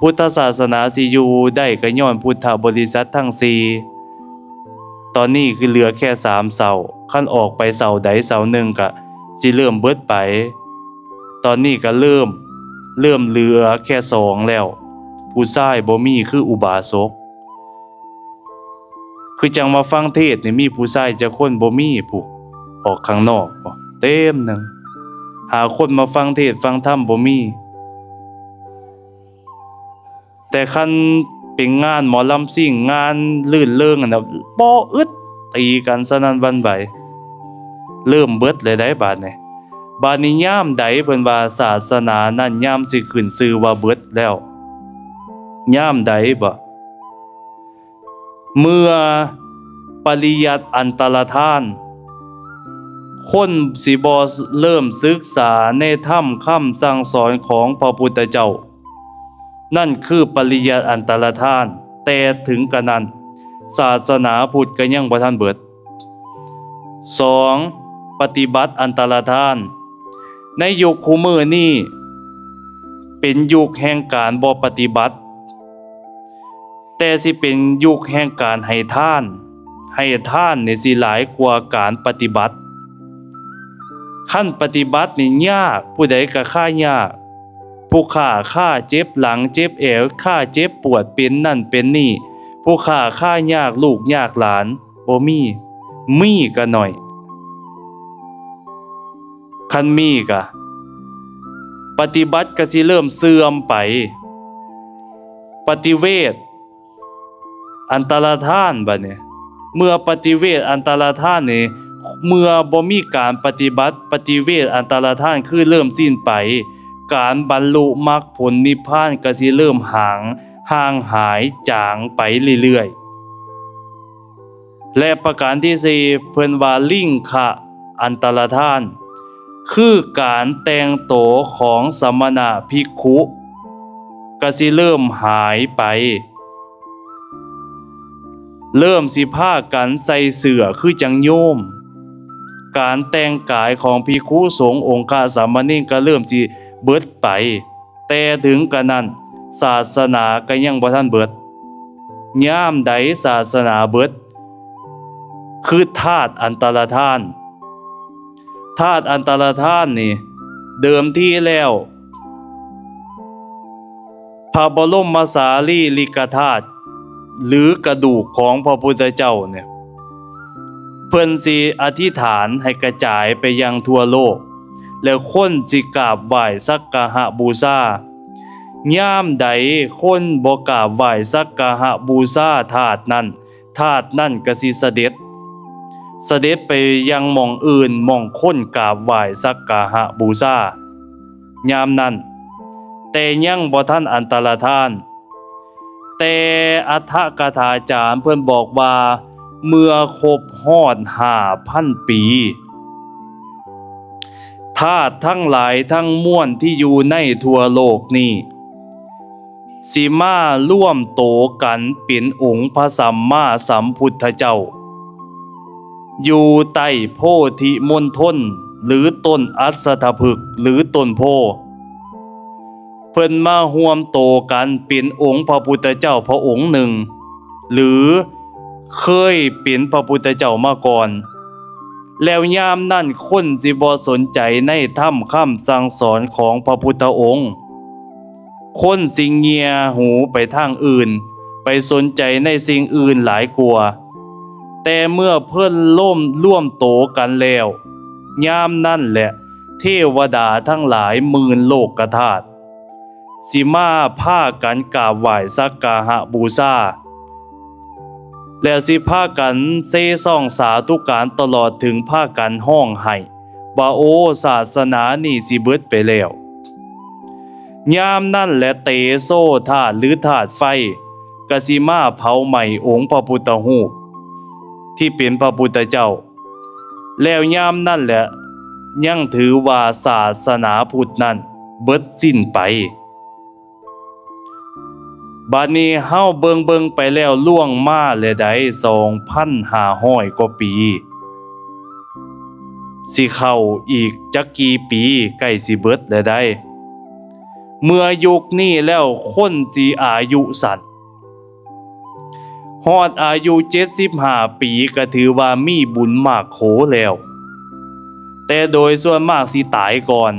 ພຸດທະສາສະໜາຊິຢູ່ໄດ້ກໍຍ້ອນພຸດທະບໍລິສັດທັງສີ່. ຕອນນີ້ຄືເຫຼືອແຄ່ສາມເສົາ, ຄັນອອກໄປເສົາໃດເສົາໜຶ່ງກໍຊິເລີ່ມເບິດໄປ. ຕອນນີ້ກໍເລີ່ມ, ເລີ່ມເຫຼືອແຄ່ສອງແລ້ວ. ຜູ້ຊາຍບໍ່ມີຄືອຸບາສົກ. ຄືຈັ່ງມາຟັງເທດນີ້ ມີຜູ້ຊາຍຈັກຄົນບໍ່ມີ ຜູ້ອອກຂ້າງນອກບໍ່ ເຕັມໜຶ່ງ. ຫາຄົນມາຟັງເທດຟັງທຳບໍ່ມີ. ແຕ່ຄັນເປັນງານໝໍລຳຊິງ ງານລື່ນເລີງຫັ້ນນະ ບໍ່ອຶດ ຕີກັນສະນັ້ນຫວັ່ນໄຫວ. ເລີ່ມເບິດແລ້ວໃດ໋ບາດນີ້. ບາດນີ້ຍາມໃດເພິ່ນວ່າສາສະໜານັ້ນຍາມຊິຂຶ້ນຊື່ວ່າເບິດແລ້ວ? ຍາມໃດບໍ? ເມື່ອປະລິຍັດອັນຕະລະທານ, ຄົນຊິບໍ່ເລີ່ມສຶກສາໃນທຳຄຳສັ່ງສອນຂອງພະພຸດທະເຈົ້າ, ນັ້ນຄືປະລິຍັດອັນຕະລະທານ. ແຕ່ເຖິງກະນັ້ນ, ສາສະໜາພຸດກໍຍັງບໍ່ທັນເບິດ. ສອງ, ປະຕິບັດອັນຕະລະທານ. ໃນຍຸກຄູ່ມື້ນີ້ ເປັນຍຸກແຫ່ງການບໍ່ປະຕິບັດ, ແຕ່ຊິເປັນຍຸກແຫ່ງການໃຫ້ທານ. ໃຫ້ທານນີ້ຊິຫຼາຍກວ່າການປະຕິບັດ. ຄັນປະຕິບັດນີ້ຍາກ, ຜູ້ໃດກໍຄາຍາກ. ຜູ້ຄ້າຄາເຈັບຫຼັງເຈັບແອວ, ຄາເຈັບປວດ, ເປັນນັ້ນເປັນນີ້. ຜູ້ຄ້າຄາຍາກ, ລູກຍາກຫຼານບໍ່ມີ, ມີກໍໜ້ອຍ. ຄັນມີກະປະຕິບັດກະຊິເລີ່ມເສື່ອມໄປ. ປະຕິເວດອັນຕະລະທານບາດນີ້, ເມື່ອປະຕິເວດອັນຕະລະທານນີ້, ເມື່ອບໍ່ມີການປະຕິບັດ, ປະຕິເວດອັນຕະລະທານຄືເລີ່ມສິ້ນໄປ. ການບັນລຸມັກຜົນນິບພານກະຊິເລີ່ມຫາງ, ຫ່າງຫາຍ, ຈາງໄປເລື້ອຍໆ. ແລະ ປະການທີສີ່ ເພິ່ນວ່າລິງຄະອັນຕະລະທານ, ຄືການແຕ່ງໂຕຂອງສະມະນະພິກຂຸ ກະຊິເລີ່ມຫາຍໄປ, ເລີ່ມຊິພາກັນໃສ່ເສື້ອຄືຈັ່ງໂຍມ. ການແຕ່ງກາຍຂອງພິກຂຸສົງ ອົງຄະສາມະເນນ ກະເລີ່ມຊິເບິດໄປ. ແຕ່ເຖິງກະນັ້ນ, ສາສະໜາກໍຍັງບໍ່ທັນເບິດ. ຍາມໃດສາສະໜາເບິດ, ຄືທາດອັນຕະລະທານ. ທາດອັນຕະລະທານນີ້, ເດີມທີແລ້ວ ພະບໍລົມມະສາລີລິກະທາດ ຫຼື ກະດູກຂອງພະພຸດທະເຈົ້ານີ້ ເພິ່ນຊິອະທິຖານໃຫ້ກະຈາຍໄປຍັງທົ່ວໂລກ ແລະ ຄົນຊິກາບໄຫວ້ສັກກາຫະບູຊາ. ຍາມໃດຄົນບໍ່ກາບໄຫວ້ສັກກາຫະບູຊາທາດນັ້ນ, ທາດນັ້ນກະຊິສະເດັດ, ສະເດັດໄປຍັງໝ່ອງອື່ນ ໝ່ອງຄົນກາບໄຫວ້ສັກກາຫະບູຊາ. ຍາມນັ້ນ, ແຕ່ຍັງບໍ່ທັນອັນຕະລະທານ. ແຕ່ອັດຖະກະຖາຈານເພິ່ນບອກວ່າ ເມື່ອຄົບຮອດຫ້າພັນປີ, ທາດທັງຫຼາຍທັງມວນທີ່ຢູ່ໃນທົ່ວໂລກນີ້ ຊິມາລວມໂຕກັນເປັນອົງພະສຳມາສຳພຸດທະເຈົ້າ ຢູ່ໃຕ້ໂພທິມົນທົນ ຫຼື ຕົ້ນອັດສະຖະພຶກ ຫຼື ຕົ້ນໂພ. ເພິ່ນມາຮ່ວມໂຕກັນເປັນອົງພະພຸດທະເຈົ້າພະອົງໜຶ່ງ ຫຼື ເຄີຍເປັນພະພຸດທະເຈົ້າມາກ່ອນ. ແລ້ວຍາມນັ້ນຄົນຊິບໍ່ສົນໃຈໃນທຳຄຳສັ່ງສອນຂອງພະພຸດທະອົງ. ຄົນຊິເງ່ຍຫູໄປທາງອື່ນ, ໄປສົນໃຈໃນສິ່ງອື່ນຫຼາຍກວ່າ. ແຕ່ເມື່ອເພິ່ນລວມ, ລວມໂຕກັນແລ້ວ, ຍາມນັ້ນແຫຼະ ເທວະດາທັງຫຼາຍໝື່ນໂລກກະທາດ ຊິມາພາກັນກາບໄຫວ້ສັກກາຫະບູຊາ, ແລ້ວຊິພາກັນເຊຊອງສາທຸການ ຕະຫຼອດເຖິງພາກັນຮ້ອງໄຫ້ວ່າ ໂອ ສາສະໜານີ້ຊິເບິດໄປແລ້ວ. ຍາມນັ້ນແຫຼະ ເຕໂຊທາດ ຫຼື ທາດໄຟ ກະຊິມາເຜົາໄໝ້ອົງພະພຸດທະຮູບທີ່ເປັນພະພຸດທະເຈົ້າ. ແລ້ວຍາມນັ້ນແຫຼະ ຍັງຖືວ່າສາສະໜາພຸດນັ້ນເບິດສິ້ນໄປ. ບາດນີ້ເຮົາເບິ່ງ, ເບິ່ງໄປແລ້ວລ່ວງມາແລ້ວໃດ໋ ສອງພັນຫ້າຮ້ອຍກວ່າປີ, ຊິເຂົ້າອີກຈັກກີ່ປີ ໃກ້ຊິເບິດແລ້ວໃດ໋. ເມື່ອຍຸກນີ້ແລ້ວຄົນຊິອາຍຸສັ້ນ, ຮອດອາຍຸເຈັດສິບຫ້າປີກໍຖືວ່າມີບຸນມາກໂຂແລ້ວ, ແຕ່ໂດຍສ່ວນມາກຊິຕາຍກ່ອນ.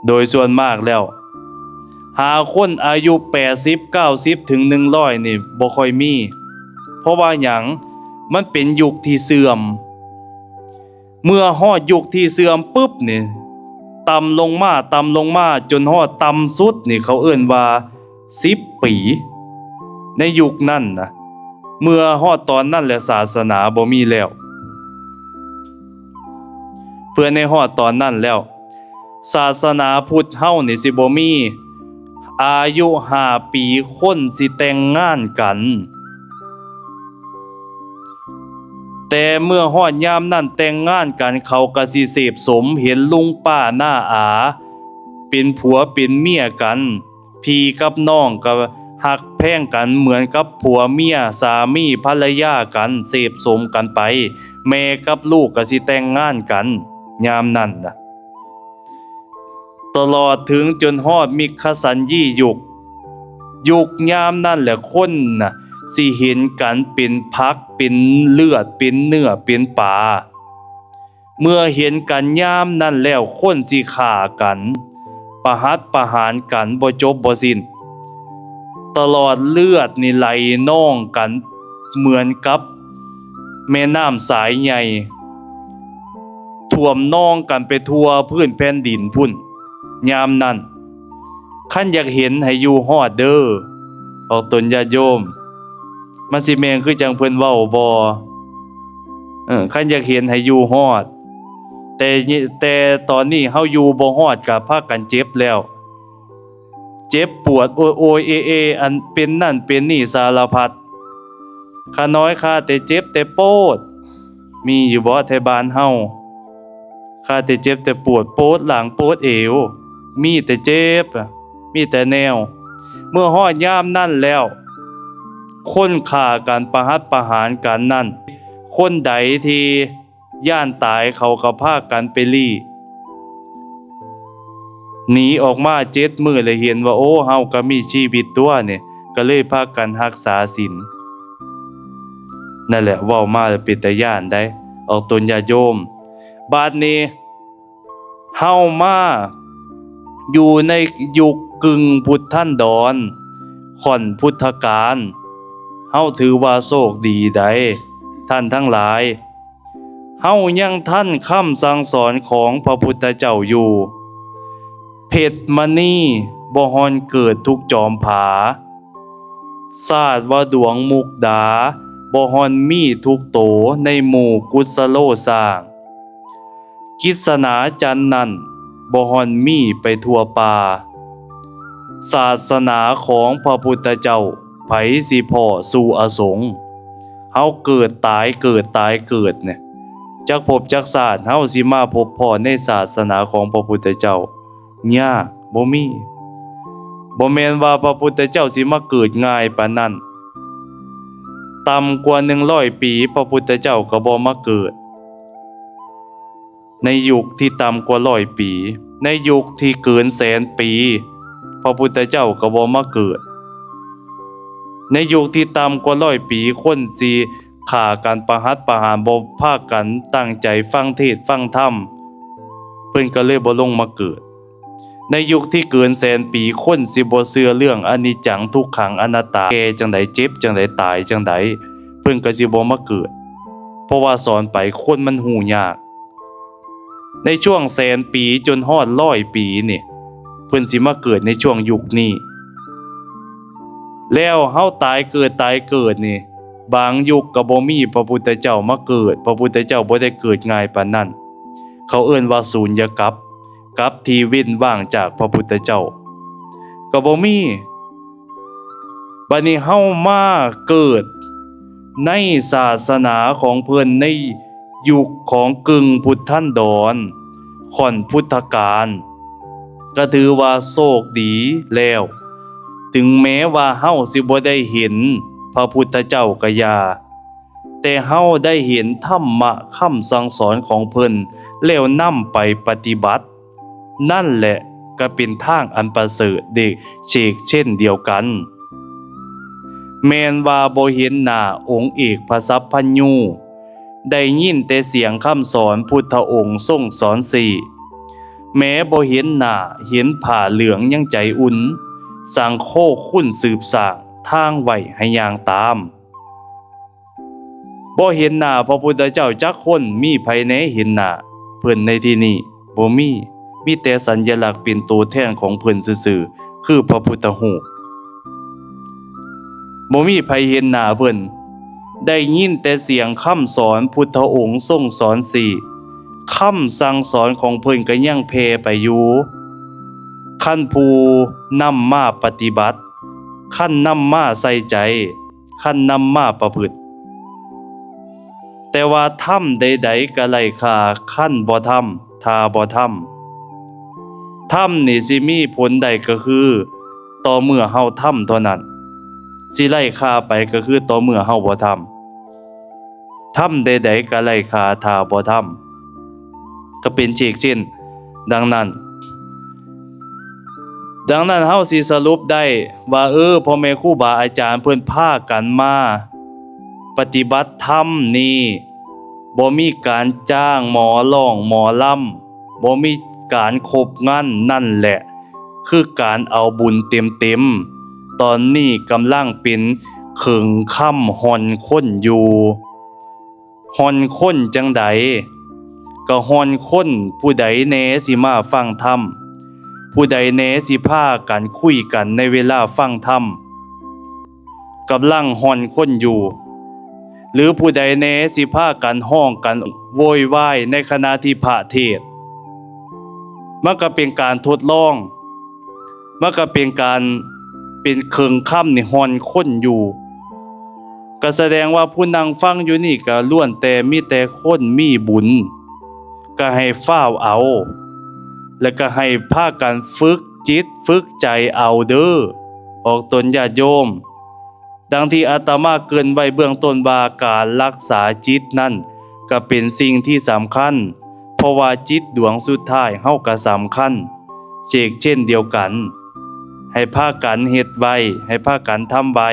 ໂດຍສ່ວນມາກແລ້ວ ຫາຄົນອາຍຸແປດສິບ ເກົ້າສິບ ເຖິງໜຶ່ງຮ້ອຍນີ້ບໍ່ຄ່ອຍມີ. ເພາະວ່າຫຍັງ? ມັນເປັນຍຸກທີ່ເສື່ອມ. ເມື່ອຮອດຍຸກທີ່ເສື່ອມປຶບນີ້ ຕ່ຳລົງມາ, ຕ່ຳລົງມາ ຈົນຮອດຕ່ຳສຸດນີ້ ເຂົາເອີ້ນວ່າສິບປີ. ໃນຍຸກນັ້ນນະ, ເມື່ອຮອດຕອນນັ້ນແຫຼະ ສາສະໜາບໍ່ມີແລ້ວ. ເພື່ອໃນຮອດຕອນນັ້ນແລ້ວ ສາສະໜາພຸດເຮົານີ້ຊິບໍ່ມີ. ອາຍຸຫ້າປີຄົນຊິແຕ່ງງານກັນ, ແຕ່ເມື່ອຮອດຍາມນັ້ນແຕ່ງງານກັນ ເຂົາກໍຊິເສບສົມ ເຫັນລຸງປ້ານ້າອາເປັນຜົວເປັນເມຍກັນ, ພີ່ກັບນ້ອງກໍຮັກແພງກັນເໝືອນກັບຜົວເມຍ ສາມີພັນລະຍາກັນ, ເສບສົມກັນໄປ ແມ່ກັບລູກກໍຊິແຕ່ງງານກັນ. ຍາມນັ້ນນະ ຕະຫຼອດເຖິງຈົນຮອດມິກຂະສັນຢີຍຸກ, ຍຸກຍາມນັ້ນແຫຼະ ຄົນນະຊິເຫັນກັນເປັນຜັກ ເປັນເລືອດ ເປັນເນື້ອ ເປັນປາ. ເມື່ອເຫັນກັນຍາມນັ້ນແລ້ວ ຄົນຊິຂ້າກັນ ປະຫັດປະຫານກັນບໍ່ຈົບບໍ່ສິ້ນ, ຕະຫຼອດເລືອດນີ້ໄຫຼນອງກັນເໝືອນກັບແມ່ນ້ຳສາຍໃຫຍ່ ຖ້ວມນອງກັນໄປທົ່ວພື້ນແຜ່ນດິນພຸ້ນ. ຍາມນັ້ນ ຄັນຢາກເຫັນໃຫ້ຢູ່ຮອດເດີ້ ອອກຕົນຍາດໂຍມ. ມັນຊິແມ່ນຄືຈັ່ງເພິ່ນເວົ້າບໍ່? ເອີ ຄັນຢາກເຫັນໃຫ້ຢູ່ຮອດ, ແຕ່ ແຕ່ຕອນນີ້ເຮົາຢູ່ບໍ່ຮອດ ກະພາກັນເຈັບແລ້ວ, ເຈັບປວດໂອຍໆເອໆ ອັນເປັນນັ້ນເປັນນີ້ສາລະພັດ. ຂ້ານ້ອຍຂ້າແຕ່ເຈັບແຕ່ປວດ, ມີຢູ່ບໍ່ແຖວບ້ານເຮົາ? ຂ້າແຕ່ເຈັບແຕ່ປວດ, ປວດຫຼັງປວດເອວ, ມີແຕ່ເຈັບ, ມີແຕ່ແນວ. ເມື່ອຮອດຍາມນັ້ນແລ້ວ ຄົນຂ້າກັນ ປະຫັດປະຫານກັນນັ້ນ, ຄົນໃດທີ່ຢ້ານຕາຍ ເຂົາກໍພາກັນໄປລີ້ ໜີອອກມາເຈັດມື້ ແລ້ວເຫັນວ່າ ໂອ້ ເຮົາກໍມີຊີວິດຕົວະນີ້, ກໍເລີຍພາກັນຮັກສາສິນ. ນັ້ນແຫຼະ ເວົ້າມາແລ້ວເປັນຕາຢ້ານໃດ໋ ອອກຕົນຍາດໂຍມ. ບາດນີ້ ເຮົາມາຢູ່ໃນຍຸກກຶ່ງພຸດທັນດອນ ຂ້ອນພຸດທະການ, ເຮົາຖືວ່າໂຊກດີໃດ໋ ທ່ານທັງຫຼາຍ. ເຮົາຍັງທັນຄຳສັ່ງສອນຂອງພະພຸດທະເຈົ້າຢູ່. ເພັດມະນີບໍ່ຮ່ອນເກີດທຸກຈອມຜາ, ຊາດວ່າດວງມຸກດາບໍ່ຮ່ອນມີທຸກໂຕໃນໝູ່ກຸດສະໂລຊ້າງ. ກິດສະໜາຈັນນັ້ນບໍ່ຮ່ອນມີໄປທົ່ວປ່າ. ສາສະໜາຂອງພະພຸດທະເຈົ້າ ໃຜຊິພໍ້ສູ່ອະສົງ? ເຮົາເກີດຕາຍ ເກີດຕາຍເກີດນີ້ ຈັກພົບຈັກຊາດເຮົາຊິມາພົບພໍ້ໃນສາສະໜາຂອງພະພຸດທະເຈົ້າ? ຍາກ, ບໍ່ມີ. ບໍ່ແມ່ນວ່າພະພຸດທະເຈົ້າຊິມາເກີດງ່າຍປານນັ້ນ. ຕ່ຳກວ່າໜຶ່ງຮ້ອຍປີ ພະພຸດທະເຈົ້າກໍບໍ່ມາເກີດ. ໃນຍຸກທີ່ຕ່ຳກວ່າຮ້ອຍປີ, ໃນຍຸກທີ່ເກີນແສນປີ ພະພຸດທະເຈົ້າກໍບໍ່ມາເກີດ. ໃນຍຸກທີ່ຕ່ຳກວ່າຮ້ອຍປີ ຄົນຊິຂ້າກັນ ປະຫັດປະຫານ, ບໍ່ພາກັນຕັ້ງໃຈຟັງເທດຟັງທຳ, ເພິ່ນກໍເລີຍບໍ່ລົງມາເກີດ. ໃນຍຸກທີ່ເກີນແສນປີ ຄົນຊິບໍ່ເຊື່ອເລື່ອງອະນິດຈັງ ທຸກຂັງ ອະນັດຕາ, ແກ່ຈັ່ງໃດ ເຈັບຈັ່ງໃດ ຕາຍຈັ່ງໃດ, ເພິ່ນກໍຊິບໍ່ມາເກີດ. ເພາະວ່າສອນໄປ ຄົນມັນຮູ້ຍາກ. ໃນຊ່ວງແສນປີຈົນຮອດຮ້ອຍປີນີ້ ເພິ່ນຊິມາເກີດໃນຊ່ວງຍຸກນີ້. ແລ້ວເຮົາຕາຍເກີດ ຕາຍເກີດນີ້ ບາງຍຸກກໍບໍ່ມີພະພຸດທະເຈົ້າມາເກີດ, ພະພຸດທະເຈົ້າບໍ່ໄດ້ເກີດງ່າຍປານນັ້ນ. ເຂົາເອີ້ນວ່າສຸນຍະກັບ, ກັບທີ່ເວັ້ນວ່າງຈາກພະພຸດທະເຈົ້າ ກໍບໍ່ມີ. ບັດນີ້ເຮົາມາເກີດໃນສາສະໜາຂອງເພິ່ນໃນຍຸກຂອງກຶ່ງພຸດທັນດອນ ຂ້ອນພຸດທະການ ກໍຖືວ່າໂຊກດີແລ້ວ. ເຖິງແມ້ວ່າເຮົາຊິບໍ່ໄດ້ເຫັນພະພຸດທະເຈົ້າກໍຢ່າ, ແຕ່ເຮົາໄດ້ເຫັນທຳມະຄຳສັ່ງສອນຂອງເພິ່ນ ແລ້ວນຳໄປປະຕິບັດ. ນັ້ນແຫຼະ ກໍເປັນທາງອັນປະເສີດເດ ເຊກເຊັ່ນດຽວກັນ. ແມ່ນວ່າບໍ່ເຫັນໜ້າອົງເອກພະສັບພັນຍູ, ໄດ້ຍິນແຕ່ສຽງຄຳສອນພຸດທະອົງຊົງສອນຊີ້, ແມ້ບໍ່ເຫັນໜ້າເຫັນຜ້າເຫຼືອງຍັງໃຈອຸ່ນ, ສັງໂຄຄຸນສືບສ້າງທາງໄວ້ໃຫ້ຍ່າງຕາມ. ບໍ່ເຫັນໜ້າພະພຸດທະເຈົ້າຈັກຄົນ, ມີໃຜແດ່ເຫັນໜ້າເພິ່ນໃນທີ່ນີ້? ບໍ່ມີ, ມີແຕ່ສັນຍະລັກເປັນໂຕແທນຂອງເພິ່ນຊື່ໆ ຄືພະພຸດທະຮູບ. ບໍ່ມີໃຜເຫັນໜ້າເພິ່ນ, ໄດ້ຍິນແຕ່ສຽງຄຳສອນພຸດທະອົງຊົງສອນຊີ້, ຄຳສັ່ງສອນຂອງເພິ່ນກໍຍັງແຜ່ໄປຢູ່. ຄັນຜູ້ນຳມາປະຕິບັດ, ຄັນນຳມາໃສ່ໃຈ, ຄັນນຳມາປະພຶດ. ແຕ່ວ່າທຳໃດໆກໍໄຮ້ຄ່າ ຄັນບໍ່ທຳ, ຖ້າບໍ່ທຳ. ທຳນີ້ຊິມີຜົນໄດ້ກໍຄືຕໍ່ເມື່ອເຮົາທຳເທົ່ານັ້ນ, ຊິໄຮ້ຄ່າໄປກໍຄືຕໍ່ເມື່ອເຮົາບໍ່ທຳ. ທຳໃດໆກໍໄຮ້ຄ່າ ຖ້າບໍ່ທຳ, ກໍເປັນເຊກເຊັ່ນດັ່ງນັ້ນ. ດັ່ງນັ້ນເຮົາຊິສະຫຼຸບໄດ້ວ່າ ເອີ ພໍ່ແມ່ຄູບາອາຈານເພິ່ນພາກັນມາປະຕິບັດທຳນີ້ ບໍ່ມີການຈ້າງໝໍຮ້ອງໝໍລຳ, ບໍ່ມີການຄົບງັນ, ນັ້ນແຫຼະຄືການເອົາບຸນເຕັມໆ. ຕອນນີ້ກຳລັງເປັນເຄິ່ງຄຳຮ່ອນຄົນຢູ່. ຮ່ອນຄົນຈັ່ງໃດ? ກໍຮ່ອນຄົນຜູ້ໃດແດ່ຊິມາຟັງທຳ? ຜູ້ໃດແດ່ຊິພາກັນຄຸຍກັນໃນເວລາຟັງທຳ? ກຳລັງຮ່ອນຄົນຢູ່. ຫຼືຜູ້ໃດແດ່ຊິພາກັນຮ້ອງກັນໂວຍວາຍໃນຂະນະທີ່ພະເທດ? ມັນກໍເປັນການທົດລອງ. ມັນກໍເປັນການ ເປັນເຄິ່ງຄຳນີ້ຮ່ອນຄົນຢູ່. ກໍສະແດງວ່າຜູ້ນັ່ງຟັງຢູ່ນີ້ກໍລ້ວນແຕ່ມີແຕ່ຄົນມີບຸນ. ກໍໃຫ້ຟ້າວເອົາ ແລະກໍໃຫ້ພາກັນຝຶກຈິດຝຶກໃຈເອົາເດີ ອອກຕົນຍາດໂຍມ. ດັ່ງທີ່ອາດຕະມາເກີ່ນໄວ້ເບື້ອງຕົ້ນວ່າ ການລັກສາຈິດນັ້ນກໍເປັນສິ່ງທີ່ສຳຄັນ, ເພາະວ່າຈິດດວງສຸດທ້າຍເຮົາກໍສຳຄັນເຊັ່ນ ເຊັ່ນດຽວກັນ. ໃຫ້ພາກັນເຮັດໄວ້, ໃຫ້ພາກັນທຳໄວ້.